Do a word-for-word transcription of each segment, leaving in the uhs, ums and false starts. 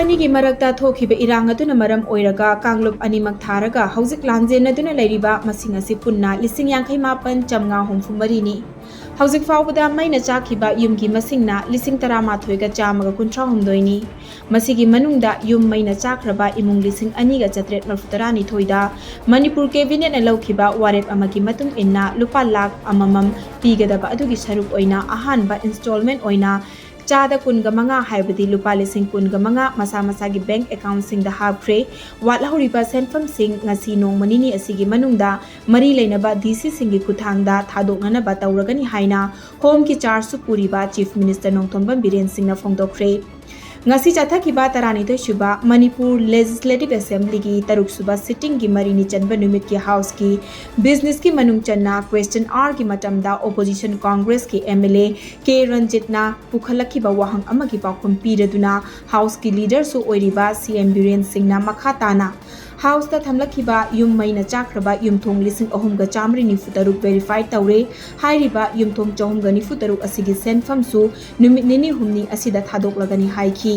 ꯑꯅꯤꯒꯤ ꯃꯔꯛꯇ ꯊꯣꯛꯈꯤꯕ ꯏꯔꯥꯡ ꯑꯗꯨꯅ ꯃꯔꯝ ꯑꯣꯏꯔꯒ ꯀꯥꯡꯂꯨꯞ ꯑꯅꯤꯃꯛ ꯊꯥꯔꯒ ꯍꯧꯖꯤꯛ ꯂꯥꯟꯖꯦꯟꯅꯗꯨꯅ ꯂꯩꯔꯤꯕ ꯃꯁꯤꯡ ꯑꯁꯤ ꯄꯨꯟꯅ ꯂꯤꯁꯤꯡ ꯌꯥꯡꯈꯩ ꯃꯥꯄꯟ ꯆꯥꯝꯃꯉꯥ ꯍꯨꯝꯐꯨ ꯃꯔꯤꯅꯤ꯫ ꯍꯧꯖꯤꯛ ꯐꯥꯎꯕꯗ ꯃꯩꯅ ꯆꯥꯛꯈꯤꯕ ꯌꯨꯝꯒꯤ ꯃꯁꯤꯡꯅ ꯂꯤꯁꯤꯡ ꯇꯔꯥꯃꯥꯊꯣꯏꯒ ꯆꯥꯝꯃꯒ ꯀꯨꯟꯊ꯭ꯔꯥ ꯍꯨꯝꯗꯣꯏꯅꯤ꯫ ꯃꯁꯤꯒꯤ ꯃꯅꯨꯡꯗ ꯌꯨꯝ ꯃꯩꯅ ꯆꯥꯛꯈ꯭ꯔꯕ ꯏꯃꯨꯡ ꯂꯤꯁꯤꯡ ꯑꯅꯤꯒ ꯆꯥꯇ꯭ꯔꯦꯠ ꯃꯔꯤꯐꯨ ꯇꯔꯥꯅꯤꯊꯣꯏꯗ ꯃꯅꯤꯄꯨꯔ ꯀꯦꯕꯤꯅꯦꯠꯅ ꯂꯧꯈꯤꯕ ꯋꯥꯔꯦꯞ ꯑꯃꯒꯤ ꯃꯇꯨꯡ ꯏꯟꯅ ꯂꯨꯄꯥ ꯂꯥꯈ ꯑꯃꯃꯝ ꯄꯤꯒꯗꯕ ꯑꯗꯨꯒꯤ ꯁꯔꯨꯛ ꯑꯣꯏꯅ ꯑꯍꯥꯟꯕ ꯏꯟꯁꯇꯣꯜꯃꯦꯟ ꯑꯣꯏꯅ ꯆꯥꯗ ꯀꯨꯟꯒ ꯃꯉꯥ, ꯍꯥꯏꯕꯗꯤ ꯂꯨꯄꯥ ꯂꯤꯁꯤꯡ ꯀꯨꯟꯒ ꯃꯉꯥ ꯃꯁꯥ ꯃꯁꯥꯒꯤ ꯕꯦꯡꯛ ꯑꯦꯀꯥꯎꯟꯁꯤꯡꯗ ꯍꯥꯞꯈ꯭ꯔꯦ꯫ ꯋꯥꯠꯍꯧꯔꯤꯕ ꯁꯦꯟꯐꯝꯁꯤꯡ ꯉꯁꯤ ꯅꯣꯡꯃ ꯅꯤꯅꯤ ꯑꯁꯤꯒꯤ ꯃꯅꯨꯡꯗ ꯃꯔꯤ ꯂꯩꯅꯕ ꯗꯤ ꯁꯤꯁꯤꯡꯒꯤ ꯈꯨꯠꯊꯥꯡꯗ ꯊꯥꯗꯣꯛꯅꯅꯕ ꯇꯧꯔꯒꯅꯤ ꯍꯥꯏꯅ ꯍꯣꯝꯒꯤ ꯆꯥꯔꯖꯁꯨ ꯄꯨꯔꯤꯕ ꯆꯤꯐ ꯃꯤꯅꯤꯁꯇꯔ ꯅꯣꯡꯊꯣꯝꯕꯝ ꯕꯤꯔꯦꯟ ꯁꯤꯡꯅ ꯐꯣꯡꯗꯣꯛꯈ꯭ꯔꯦ꯫ ꯉꯁꯤ ꯆꯠꯊꯈꯤꯕ ꯇꯔꯥꯅꯤꯊꯣꯏ ꯁꯨꯕ ꯃꯅꯤꯄꯨꯔ ꯂꯦꯖꯤꯁꯂꯦꯇꯤꯚ ꯑꯦꯁꯦꯝꯕ꯭ꯂꯤꯒꯤ ꯇꯔꯨꯛ ꯁꯨꯕ ꯁꯤꯇꯤꯡꯒꯤ ꯃꯔꯤꯅꯤ ꯆꯟꯕ ꯅꯨꯃꯤꯠꯀꯤ ꯍꯥꯎꯁꯀꯤ ꯕꯤꯖꯤꯅꯦꯁꯀꯤ ꯃꯅꯨꯡ ꯆꯟꯅ ꯀ꯭ꯋꯦꯁꯇꯟ ꯑꯥꯔꯒꯤ ꯃꯇꯝꯗ ꯑꯣꯄꯣꯖꯤꯁꯟ ꯀꯣꯡꯒ꯭ꯔꯦꯁꯀꯤ ꯑꯦꯝ ꯑꯦꯜ ꯑꯦ ꯀꯦ ꯔꯟꯖꯤꯠꯅ ꯄꯨꯈꯠꯂꯛꯈꯤꯕ ꯋꯥꯍꯪ ꯑꯃꯒꯤ ꯄꯥꯎꯈꯨꯝ ꯄꯤꯔꯗꯨꯅ ꯍꯥꯎꯁꯀꯤ ꯂꯤꯗꯔꯁꯨ ꯑꯣꯏꯔꯤꯕ ꯁꯤ ꯑꯦꯝ ꯕꯤꯔꯦꯟ ꯁꯤꯡꯅ ꯃꯈꯥ ꯇꯥꯅ ꯍꯥꯎꯁꯇ ꯊꯝꯂꯛꯈꯤꯕ ꯌꯨꯝ ꯃꯩꯅ ꯆꯥꯛꯈ꯭ꯔꯕ ꯌꯨꯝꯊꯣꯡ ꯂꯤꯁꯤꯡ ꯑꯍꯨꯝꯒ ꯆꯥꯃꯔꯤ ꯅꯤꯐꯨ ꯇꯔꯨꯛ ꯚꯦꯔꯤꯐꯥꯏ ꯇꯧꯔꯦ꯫ ꯍꯥꯏꯔꯤꯕ ꯌꯨꯝꯊꯣꯡ ꯆꯍꯨꯝꯒ ꯅꯤꯐꯨ ꯇꯔꯨꯛ ꯑꯁꯤꯒꯤ ꯁꯦꯟꯐꯝꯁꯨ ꯅꯨꯃꯤꯠ ꯅꯤꯅꯤ ꯍꯨꯝꯅꯤ ꯑꯁꯤꯗ ꯊꯥꯗꯣꯛꯂꯒꯅꯤ ꯍꯥꯏꯈꯤ꯫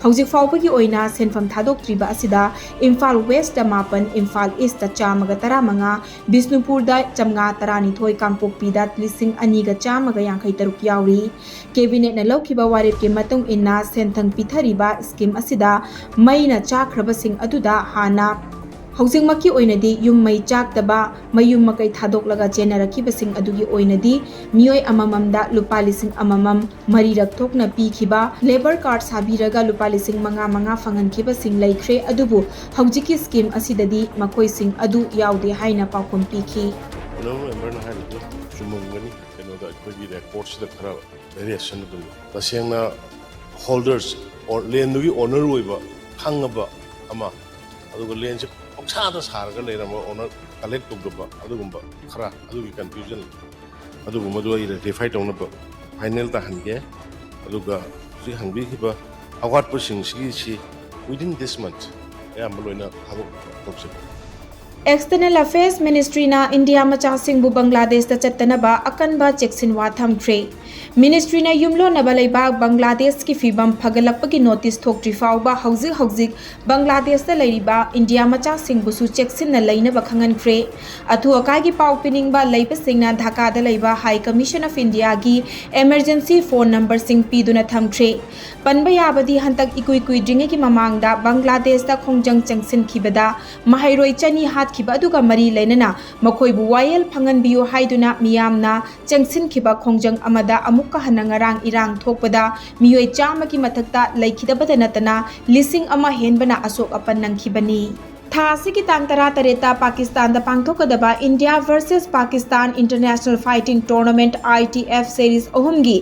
ꯍꯧꯖꯤꯛ ꯐꯥꯎꯕꯒꯤ ꯑꯣꯏꯅ ꯁꯦꯟꯐꯝ ꯊꯥꯗꯣꯛꯇ꯭ꯔꯤꯕ ꯑꯁꯤꯗ ꯏꯝꯐꯥꯜ ꯋꯦꯁꯇ ꯃꯥꯄꯟ, ꯏꯝꯐꯥꯜ ꯏꯁꯇ ꯆꯥꯝꯃꯒ ꯇꯔꯥꯃꯉꯥ, ꯕꯤꯁꯅꯨꯄꯨꯔꯗ ꯆꯥꯝꯃꯉꯥ ꯇꯔꯥꯅꯤꯊꯣꯏ, ꯀꯥꯡꯄꯣꯛꯄꯤꯗ ꯂꯤꯁꯤꯡ ꯑꯅꯤꯒ ꯆꯥꯝꯃꯒ ꯌꯥꯡꯈꯩ ꯇꯔꯨꯛ ꯌꯥꯎꯔꯤ꯫ ꯀꯦꯕꯤꯅꯦꯠꯅ ꯂꯧꯈꯤꯕ ꯋꯥꯔꯦꯞꯀꯤ ꯃꯇꯨꯡ ꯏꯟꯅ ꯁꯦꯟꯊꯪ ꯄꯤꯊꯔꯤꯕ ꯁ꯭ꯀꯤꯝ ꯑꯁꯤꯗ ꯃꯩꯅ ꯆꯥꯛꯈ꯭ꯔꯕꯁꯤꯡ ꯑꯗꯨꯗ ꯍꯥꯟꯅ ꯍꯧꯖꯤꯛꯃꯛꯀꯤ ꯑꯣꯏꯅꯗꯤ ꯌꯨꯝ ꯃꯩ ꯆꯥꯛꯇꯕ, ꯃꯌꯨꯝ ꯃꯀꯩ ꯊꯥꯗꯣꯛꯂꯒ ꯆꯦꯟꯅꯔꯛꯈꯤꯕꯁꯤꯡ ꯑꯗꯨꯒꯤ ꯑꯣꯏꯅꯗꯤ ꯃꯤꯑꯣꯏ ꯑꯃꯃꯝꯗ ꯂꯨꯄꯥ ꯂꯤꯁꯤꯡ ꯑꯃꯃꯝ ꯃꯔꯤꯔꯛ ꯊꯣꯛꯅ ꯄꯤꯈꯤꯕ, ꯂꯦꯕꯔ ꯀꯥꯔꯗ ꯁꯥꯕꯤꯔꯒ ꯂꯨꯄꯥ ꯂꯤꯁꯤꯡ ꯃꯉꯥ ꯃꯉꯥ ꯐꯪꯍꯟꯈꯤꯕꯁꯤꯡ ꯂꯩꯈ꯭ꯔꯦ꯫ ꯑꯗꯨꯕꯨ ꯍꯧꯖꯤꯛꯀꯤ ꯁ꯭ꯀꯤꯝ ꯑꯁꯤꯗꯗꯤ ꯃꯈꯣꯏꯁꯤꯡ ꯑꯗꯨ ꯌꯥꯎꯗꯦ ꯍꯥꯏꯅ ꯄꯥꯎꯈꯨꯝ ꯄꯤꯈꯤ꯫ ꯑꯣꯅꯔꯦꯕꯜ ꯃꯦꯝꯕꯔꯅ ꯍꯥꯏꯔꯤꯗꯨ ꯆꯨꯝꯃꯝꯒꯅꯤ꯫ ꯀꯩꯅꯣꯗ ꯑꯩꯈꯣꯏꯒꯤ ꯔꯦꯀꯣꯔꯗꯁꯤꯗ ꯈꯔ ꯚꯦꯔꯤꯌꯦꯁꯟ ꯑꯗꯨꯝ ꯂꯩ꯫ ꯇꯁꯦꯡꯅ ꯍꯣꯜꯗꯔꯁ, ꯂꯦꯟꯗꯨꯒꯤ ꯑꯣꯅꯔ ꯑꯣꯏꯕ ꯈꯪꯉꯕ ꯑꯃ, ꯑꯗꯨꯒ ꯂꯦꯟꯁꯦ ꯄꯪꯁꯥꯗ ꯁꯥꯔꯒ ꯂꯩꯔꯝꯕ, ꯑꯣꯅꯔ ꯀꯂꯦꯛ ꯇꯧꯗꯕ, ꯑꯗꯨꯒꯨꯝꯕ ꯈꯔ, ꯑꯗꯨꯒꯤ ꯀꯟꯐ꯭ꯌꯨꯖꯟ, ꯑꯗꯨꯒꯨꯝꯕꯗꯨ ꯑꯩ ꯔꯦꯛꯇꯤꯐꯥꯏ ꯇꯧꯅꯕ ꯐꯥꯏꯅꯦꯜ ꯇꯥꯍꯟꯒꯦ꯫ ꯑꯗꯨꯒ ꯍꯧꯖꯤꯛ ꯍꯪꯕꯤꯈꯤꯕ ꯑꯋꯥꯠꯄꯁꯤꯡꯁꯤꯒꯤꯁꯤ within this month ꯑꯌꯥꯝꯕ ꯂꯣꯏꯅ ꯊꯥꯗꯣꯛꯅꯕ ꯇꯧꯖꯒꯦ꯫ ꯑꯦꯛꯁꯇꯔꯅꯦꯜ ꯑꯐꯦꯌꯔꯁ ꯃꯤꯅꯤꯁꯇ꯭ꯔꯤꯅ ꯏꯟꯗꯤꯌꯥ ꯃꯆꯥꯁꯤꯡꯕꯨ ꯕꯪꯒ꯭ꯂꯥꯗꯦꯁꯇ ꯆꯠꯇꯅꯕ ꯑꯀꯟꯕ ꯆꯦꯛꯁꯤꯟꯋꯥ ꯊꯝꯈ꯭ꯔꯦ꯫ ꯃꯤꯅꯤꯁꯇ꯭ꯔꯤꯅ ꯌꯨꯝꯂꯣꯟꯅꯕ ꯂꯩꯕꯥꯛ ꯕꯪꯒ꯭ꯂꯥꯗꯦꯁꯀꯤ ꯐꯤꯕꯝ ꯐꯒꯠꯂꯛꯄꯒꯤ ꯅꯣꯇꯤꯁ ꯊꯣꯛꯇ꯭ꯔꯤ ꯐꯥꯎꯕ ꯍꯧꯖꯤꯛ ꯍꯧꯖꯤꯛ ꯕꯪꯒ꯭ꯂꯥꯗꯦꯁꯇ ꯂꯩꯔꯤꯕ ꯏꯟꯗꯤꯌꯥ ꯃꯆꯥꯁꯤꯡꯕꯨꯁꯨ ꯆꯦꯛꯁꯤꯟꯅ ꯂꯩꯅꯕ ꯈꯪꯍꯟꯈ꯭ꯔꯦ꯫ ꯑꯊꯨ ꯑꯀꯥꯏꯒꯤ ꯄꯥꯎ ꯄꯤꯅꯤꯡꯕ ꯂꯩꯕꯁꯤꯡꯅ ꯙꯥꯀꯥꯗ ꯂꯩꯕ ꯍꯥꯏ ꯀꯃꯤꯁꯟ ꯑꯣꯐ ꯏꯟꯗꯤꯌꯥꯒꯤ ꯏꯃꯔꯖꯦꯟꯁꯤ ꯐꯣꯟ ꯅꯝꯕꯔꯁꯤꯡ ꯄꯤꯗꯨꯅ ꯊꯝꯈ꯭ꯔꯦ꯫ ꯄꯟꯕ ꯌꯥꯕꯗꯤ ꯍꯟꯗꯛ ꯏꯀꯨꯏ ꯀꯨꯏꯗ꯭ꯔꯤꯉꯩꯒꯤ ꯃꯃꯥꯡꯗ ꯕꯪꯒ꯭ꯂꯥꯗꯦꯁꯇ ꯈꯣꯡꯖꯪ ꯆꯪꯁꯤꯟꯈꯤꯕꯗ ꯃꯍꯩꯔꯣꯏ ꯆꯅꯤ ꯍꯥꯠꯈꯤꯕ ꯑꯗꯨꯒ ꯃꯔꯤ ꯂꯩꯅꯅ ꯃꯈꯣꯏꯕꯨ ꯋꯥꯌꯦꯜ ꯐꯪꯍꯟꯕꯤꯌꯨ ꯍꯥꯏꯗꯨꯅ ꯃꯤꯌꯥꯝꯅ ꯆꯪꯁꯤꯟꯈꯤꯕ ꯈꯣꯡꯖꯪ ꯑꯃꯗ ꯑꯃꯨꯛꯀ ꯍꯟꯅ ꯉꯔꯥꯡ ꯏꯔꯥꯡ ꯊꯣꯛꯄꯗ ꯃꯤꯑꯣꯏ ꯆꯥꯝꯃꯒꯤ ꯃꯊꯛꯇ ꯂꯩꯈꯤꯗꯕꯗ ꯅꯠꯇꯅ ꯂꯤꯁꯤꯡ ꯑꯃ ꯍꯦꯟꯕꯅ ꯑꯁꯣꯛ ꯑꯄꯟ ꯅꯪꯈꯤꯕꯅꯤ꯫ ꯊꯥ ꯑꯁꯤꯒꯤ ꯇꯥꯡ ꯇꯔꯥꯇꯔꯦꯠꯇ ꯄꯥꯀꯤꯁꯇꯥꯟꯗ ꯄꯥꯡꯊꯣꯛꯀꯗꯕ India versus Pakistan International Fighting Tournament, I T F Series ꯑꯍꯨꯝꯒꯤ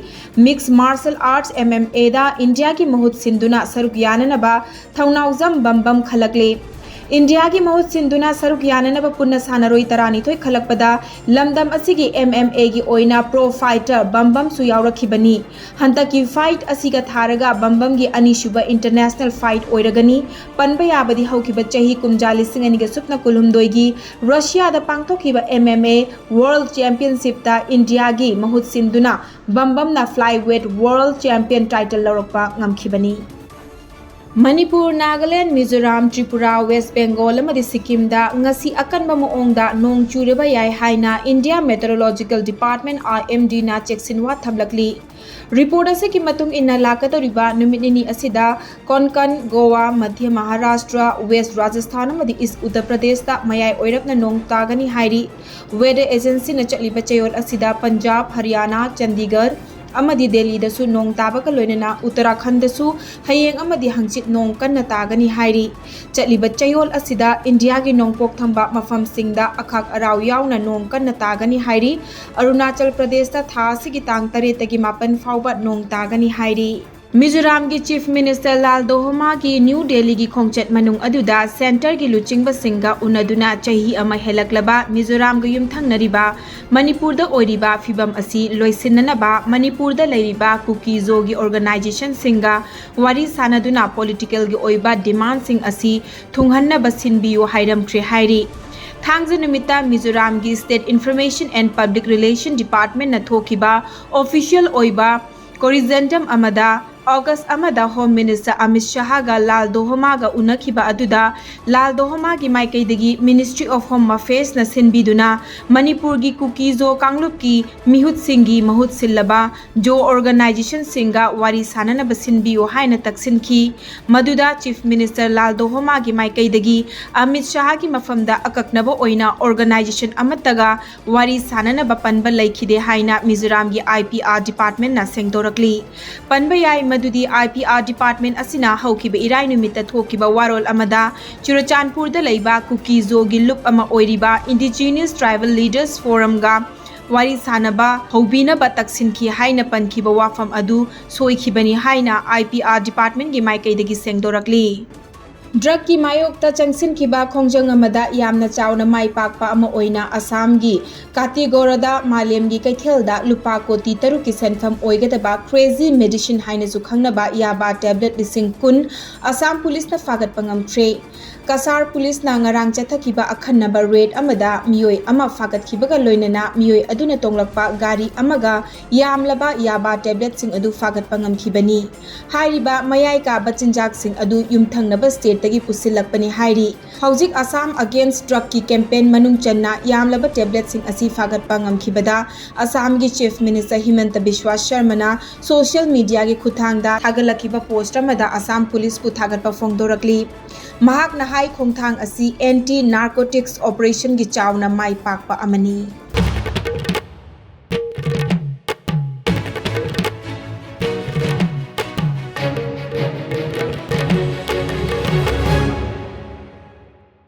Mixed Martial Arts, M M A ꯗ ꯏꯟꯗꯤꯌꯥꯒꯤ ꯃꯍꯨꯠ ꯁꯤꯟꯗꯨꯅ ꯁꯔꯨꯛ ꯌꯥꯅꯅꯕ ꯊꯧꯅꯥꯎꯖꯝ ꯕꯝꯕꯝ ꯈꯜꯂꯛꯂꯦ꯫ ꯏꯟꯗꯤꯌꯥꯒꯤ ꯃꯍꯨꯠ ꯁꯤꯟꯗꯨꯅ ꯁꯔꯨꯛ ꯌꯥꯅꯅꯕ ꯄꯨꯟꯅ ꯁꯥꯟꯅꯔꯣꯏ ꯇꯔꯥꯅꯤꯊꯣꯏ ꯈꯜꯂꯛꯄꯗ ꯂꯝꯗꯝ ꯑꯁꯤꯒꯤ M M A ꯒꯤ ꯑꯣꯏꯅ ꯄ꯭ꯔꯣ ꯐꯥꯏꯇꯔ ꯕꯝꯕꯝꯁꯨ ꯌꯥꯎꯔꯛꯈꯤꯕꯅꯤ꯫ ꯍꯟꯗꯛꯀꯤ ꯐꯥꯏꯠ ꯑꯁꯤꯒ ꯊꯥꯔꯒ ꯕꯝꯕꯝꯒꯤ ꯑꯅꯤꯁꯨꯕ ꯏꯟꯇꯔꯅꯦꯁꯅꯦꯜ ꯐꯥꯏꯠ ꯑꯣꯏꯔꯒꯅꯤ꯫ ꯄꯟꯕ ꯌꯥꯕꯗꯤ ꯍꯧꯈꯤꯕ ꯆꯍꯤ ꯀꯨꯝꯖꯥ ꯂꯤꯁꯤꯡ ꯑꯅꯤꯒ ꯁꯨꯞꯅ ꯀꯨꯟꯍꯨꯝꯗꯣꯏꯒꯤ ꯔꯁꯤꯌꯥꯗ ꯄꯥꯡꯊꯣꯛꯈꯤꯕ M M A World Championship ꯇ ꯏꯟꯗꯤꯌꯥꯒꯤ ꯃꯍꯨꯠ ꯁꯤꯟꯗꯨꯅ ꯕꯝꯕꯝꯅ flyweight world champion title ꯂꯧꯔꯛꯄ ꯉꯝꯈꯤꯕꯅꯤ꯫ ꯃꯅꯤꯄꯨꯔ, ꯅꯥꯒꯥꯂꯦꯟ, ꯃꯤꯖꯣꯔꯥꯝ, ꯇ꯭ꯔꯤꯄꯨꯔꯥ, ꯋꯦꯁ ꯕꯦꯡꯒꯣꯜ ꯑꯃꯗꯤ ꯁꯤꯛꯀꯤꯝꯗ ꯉꯁꯤ ꯑꯀꯟꯕ ꯃꯑꯣꯡꯗ ꯅꯣꯡ ꯆꯨꯔꯕ ꯌꯥꯏ ꯍꯥꯏꯅ India Meteorological Department, I M D ꯅ ꯆꯦꯛꯁꯤꯟꯋꯥ ꯊꯝꯂꯛꯂꯤ꯫ ꯔꯤꯄꯣꯔꯠ ꯑꯁꯤꯒꯤ ꯃꯇꯨꯡ ꯏꯟꯅ ꯂꯥꯛꯀꯗꯧꯔꯤꯕ ꯅꯨꯃꯤꯠ ꯅꯤꯅꯤ ꯑꯁꯤꯗ ꯀꯣꯟꯀꯟ, ꯒꯣꯋꯥ, ꯃꯙ꯭ꯌ ꯃꯍꯥꯔꯥꯁꯇ꯭ꯔ, ꯋꯦꯁ ꯔꯥꯖꯁꯊꯥꯟ ꯑꯃꯗꯤ ꯏꯁ ꯎꯠꯇꯔ ꯄ꯭ꯔꯗꯦꯁꯇ ꯃꯌꯥꯏ ꯑꯣꯏꯔꯞꯅ ꯅꯣꯡ ꯇꯥꯒꯅꯤ ꯍꯥꯏꯔꯤ꯫ Weather Agency ꯅ ꯆꯠꯂꯤꯕ ꯆꯌꯣꯜ ꯑꯁꯤꯗ ꯄꯟꯖꯥꯕ, ꯍꯔꯤꯌꯥꯅꯥ, ꯆꯟꯗꯤꯒꯔ ꯑꯃꯗꯤ ꯗꯦꯜꯂꯤꯗꯁꯨ ꯅꯣꯡ ꯇꯥꯕꯒ ꯂꯣꯏꯅꯅ ꯎꯠꯇꯔꯥꯈꯟꯗꯁꯨ ꯍꯌꯦꯡ ꯑꯃꯗꯤ ꯍꯪꯆꯤꯠ ꯅꯣꯡ ꯀꯟꯅ ꯇꯥꯒꯅꯤ ꯍꯥꯏꯔꯤ꯫ ꯆꯠꯂꯤꯕ ꯆꯌꯣꯜ ꯑꯁꯤꯗ ꯏꯟꯗꯤꯌꯥꯒꯤ ꯅꯣꯡꯄꯣꯛ ꯊꯪꯕ ꯃꯐꯝꯁꯤꯡꯗ ꯑꯈꯥꯛ ꯑꯔꯥꯎ ꯌꯥꯎꯅ ꯅꯣꯡ ꯀꯟꯅ ꯇꯥꯒꯅꯤ ꯍꯥꯏꯔꯤ꯫ ꯑꯔꯨꯅꯥꯆꯜ ꯄ꯭ꯔꯗꯦꯁꯇ ꯊꯥ ꯑꯁꯤꯒꯤ ꯇꯥꯡ ꯇꯔꯦꯠꯇꯒꯤ ꯃꯥꯄꯟ ꯐꯥꯎꯕ ꯅꯣꯡ ꯇꯥꯒꯅꯤ ꯍꯥꯏꯔꯤ꯫ ꯃꯤꯖꯣꯔꯥꯝꯒꯤ Chief Minister ꯂꯥꯜ ꯗꯣꯍꯣꯃꯥꯒꯤ ꯅ꯭ꯌꯨ ꯗꯦꯜꯂꯤꯒꯤ ꯈꯣꯡꯆꯠ ꯃꯅꯨꯡ ꯑꯗꯨꯗ ꯁꯦꯟꯇꯔꯒꯤ ꯂꯨꯆꯤꯡꯕꯁꯤꯡꯒ ꯎꯅꯗꯨꯅ ꯆꯍꯤ ꯑꯃ ꯍꯦꯜꯂꯛꯂꯕ ꯃꯤꯖꯣꯔꯥꯝꯒ ꯌꯨꯝꯊꯪꯅꯔꯤꯕ ꯃꯅꯤꯄꯨꯔꯗ ꯑꯣꯏꯔꯤꯕ ꯐꯤꯕꯝ ꯑꯁꯤ ꯂꯣꯏꯁꯤꯟꯅꯅꯕ ꯃꯅꯤꯄꯨꯔꯗ ꯂꯩꯔꯤꯕ ꯀꯨꯀꯤ ꯖꯣꯒꯤ organization ꯁꯤꯡꯒ ꯋꯥꯔꯤ ꯁꯥꯅꯗꯨꯅ political ꯒꯤ ꯑꯣꯏꯕ demand ꯁꯤꯡ ꯑꯁꯤ ꯊꯨꯡꯍꯟꯅꯕ ꯁꯤꯟꯕꯤꯌꯨ ꯍꯥꯏꯔꯝꯈ꯭ꯔꯦ ꯍꯥꯏꯔꯤ꯫ ꯊꯥꯡꯖ ꯅꯨꯃꯤꯠꯇ ꯃꯤꯖꯣꯔꯥꯝꯒꯤ State Information and Public Relation Departmentꯅ ꯊꯣꯛꯈꯤꯕ official ꯑꯣꯏꯕ corrigendum ꯑꯃꯗ August ꯑꯃꯗ Home Minister ꯑꯃꯤꯠ ꯁꯍꯥꯒ ꯂꯥꯜ ꯗꯣꯍꯣꯃꯥꯒ ꯎꯅꯈꯤꯕ ꯑꯗꯨꯗ ꯂꯥꯜ ꯗꯣꯍꯣꯃꯥꯒꯤ ꯃꯥꯏꯀꯩꯗꯒꯤ Ministry of Home Affairsꯅ ꯁꯤꯟꯕꯤꯗꯨꯅ ꯃꯅꯤꯄꯨꯔꯒꯤ ꯀꯨꯀꯤ-ꯖꯣ ꯀꯥꯡꯂꯨꯞꯀꯤ ꯃꯤꯍꯨꯠꯁꯤꯡꯒꯤ ꯃꯍꯨꯠ ꯁꯤꯜꯂꯕ ꯖꯣ organizationꯁꯤꯡꯒ ꯋꯥꯔꯤ ꯁꯥꯅꯅꯕ ꯁꯤꯟꯕꯤꯌꯨ ꯍꯥꯏꯅ ꯇꯛꯁꯤꯟꯈꯤ꯫ ꯃꯗꯨꯗ Chief Minister ꯂꯥꯜ ꯗꯣꯍꯣꯃꯥꯒꯤ ꯃꯥꯏꯀꯩꯗꯒꯤ ꯑꯃꯤꯠ ꯁꯍꯥꯒꯤ ꯃꯐꯝꯗ ꯑꯀꯛꯅꯕ ꯑꯣꯏꯅ organization ꯑꯃꯠꯇꯒ ꯋꯥꯔꯤ ꯁꯥꯅꯅꯕ ꯄꯟꯕ ꯂꯩꯈꯤꯗꯦ ꯍꯥꯏꯅ ꯃꯤꯖꯣꯔꯥꯝꯒꯤ IPR departmentꯅ ꯁꯦꯡꯗꯣꯔꯛꯂꯤ꯫ ꯄꯟꯕ ꯌꯥꯏ ꯃꯗꯨꯗꯤ IPR department ꯑꯁꯤꯅ ꯍꯧꯈꯤꯕ ꯏꯔꯥꯏ ꯅꯨꯃꯤꯠꯇ ꯊꯣꯛꯈꯤꯕ ꯋꯥꯔꯣꯜ ꯑꯃꯗ ꯆꯨꯔꯆꯥꯟꯄꯨꯔꯗ ꯂꯩꯕ ꯀꯨꯀꯤ-ꯖꯣꯒꯤ ꯂꯨꯞ ꯑꯃ ꯑꯣꯏꯔꯤꯕ Indigenous Tribal Leaders Forumꯒ ꯋꯥꯔꯤ ꯁꯥꯅꯕ ꯍꯧꯕꯤꯅꯕ ꯇꯛꯁꯤꯟꯈꯤ ꯍꯥꯏꯅ ꯄꯟꯈꯤꯕ ꯋꯥꯐꯝ ꯑꯗꯨ ꯁꯣꯏꯈꯤꯕꯅꯤ ꯍꯥꯏꯅ IPR departmentꯀꯤ ꯃꯥꯏꯀꯩꯗꯒꯤ ꯁꯦꯡꯗꯣꯔꯛꯂꯤ꯫ Drugꯀꯤ ꯃꯥꯌꯣꯛꯇ ꯆꯪꯁꯤꯟꯈꯤꯕ ꯈꯣꯡꯖꯪ ꯑꯃꯗ ꯌꯥꯝꯅ ꯆꯥꯎꯅ ꯃꯥꯏ ꯄꯥꯛꯄ ꯑꯃ ꯑꯣꯏꯅ ꯑꯁꯥꯝꯒꯤ ꯀꯥꯇꯤꯒꯣꯔꯗ ꯃꯥꯂꯦꯝꯒꯤ ꯀꯩꯊꯦꯜꯗ ꯂꯨꯄꯥ ꯀꯣꯇꯤ ꯇꯔꯨꯛꯀꯤ ꯁꯦꯟꯐꯝ ꯑꯣꯏꯒꯗꯕ crazy medicine ꯍꯥꯏꯅꯁꯨ ꯈꯪꯅꯕ ꯌꯥꯕꯥ tablet ꯂꯤꯁꯤꯡ ꯀꯨꯟ ꯑꯁꯥꯝ ꯄꯨꯂꯤꯁꯅ ꯐꯥꯒꯠꯄ ꯉꯝꯈ꯭ꯔꯦ꯫ ꯀꯁꯥꯔ ꯄꯨꯂꯤꯁꯅ ꯉꯔꯥꯡ ꯆꯠꯊꯈꯤꯕ ꯑꯈꯟꯅꯕ raid ꯑꯃꯗ ꯃꯤꯑꯣꯏ ꯑꯃ ꯐꯥꯒꯠꯈꯤꯕꯒ ꯂꯣꯏꯅꯅ ꯃꯤꯑꯣꯏ ꯑꯗꯨꯅ ꯇꯣꯡꯂꯛꯄ ꯒꯥꯔꯤ ꯑꯃꯒ ꯌꯥꯝꯂꯕ ꯌꯥꯕꯥ tabletꯁꯤꯡ ꯑꯗꯨ ꯐꯥꯒꯠꯄ ꯉꯝꯈꯤꯕꯅꯤ꯫ ꯍꯥꯏꯔꯤꯕ ꯃꯌꯥꯏ ꯀꯥꯕ ꯆꯤꯟꯖꯥꯛꯁꯤꯡ ꯑꯗꯨ ꯌꯨꯝꯊꯪꯅꯕ stateꯇꯒꯤ ꯄꯨꯁꯤꯜꯂꯛꯄꯅꯤ ꯍꯥꯏꯔꯤ꯫ ꯍꯧꯖꯤꯛ Assam Against Drugꯀꯤ campaign ꯃꯅꯨꯡ ꯆꯟꯅ ꯌꯥꯝꯂꯕ tabletꯁꯤꯡ ꯑꯁꯤ ꯐꯥꯒꯠꯄ ꯉꯝꯈꯤꯕꯗ ꯑꯁꯥꯝꯒꯤ Chief Minister ꯍꯤꯃꯟꯇ ꯕꯤꯁ꯭ꯋꯥ ꯁꯔꯃꯅ social mediaꯒꯤ ꯈꯨꯠꯊꯥꯡꯗ ꯊꯥꯒꯠꯂꯛꯈꯤꯕ post ꯑꯃꯗ ꯑꯁꯥꯝ ꯄꯨꯂꯤꯁꯄꯨ ꯊꯥꯒꯠꯄ ꯐꯣꯡꯗꯣꯔꯛꯂꯤ꯫ ꯃꯍꯥꯛꯅ ꯍꯥꯏ ꯈꯣꯡꯊꯥꯡ ꯑꯁꯤ anti narcotics operationꯒꯤ ꯆꯥꯎꯅ ꯃꯥꯏ ꯄꯥꯛꯄ ꯑꯃꯅꯤ꯫